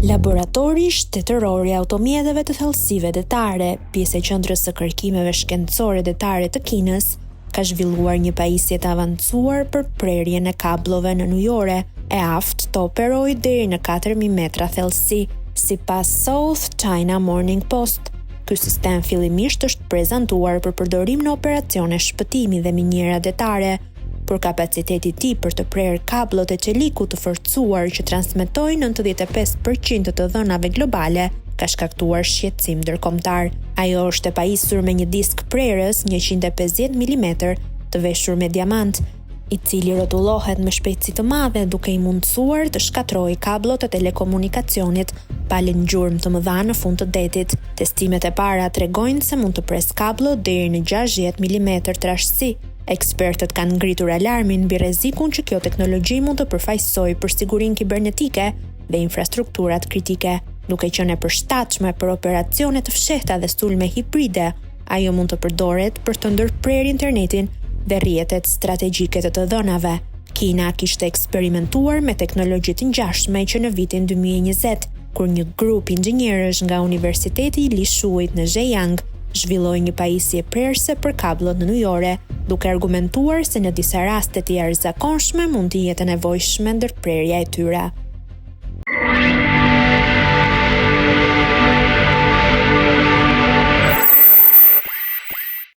Laboratori Shtetëror i Automjeteve të Thellësive Detare, pjesë e Qendrës së Kërkimeve Shkencore Detare të Kinës, ka zhvilluar një pajisje të avancuar për prerjen e kabllove nënujore, e aftë të operojë deri në 4000 metra thellësi, sipas South China Morning Post. Ky sistem fillimisht është prezantuar për përdorim në operacione shpëtimi dhe miniera detare, por kapaciteti i tij për të prerë kabllot e çelikut të forcuar që transmetojnë 95% të të dhënave globale ka shkaktuar shqetësim ndërkombëtar. Ajo është e pajisur me një disk prerës 150 mm të veshur me diamant, i cili rrotullohet me shpejtësi të madhe duke i mundësuar të shkatërrojë kabllot e telekomunikacionit pa lënë gjurmë të mëdha në fund të detit. Testimet e para tregojnë se mund të presë kabllo deri në 60 mm trashësi. Ekspertët kanë ngritur alarmin mbi rrezikun që kjo teknologji mund të përfaqësojë për sigurinë kibernetike dhe infrastrukturat kritike. Duke qenë e përshtatshme për operacione të fshehta dhe sulme hibride, ajo mund të përdoret për të ndërprerë internetin dhe rrjetet strategjike të të dhënave. Kina kishte eksperimentuar me teknologji të ngjashme që në vitin 2020, kur një grup inxhinierësh nga Universiteti i Lishuit në Zhejiang zhvilloi një pajisje prerëse për kabllot nënujore, duke argumentuar se në disa raste të jashtëzakonshme mund të jetë e nevojshme ndërprerja e tyre.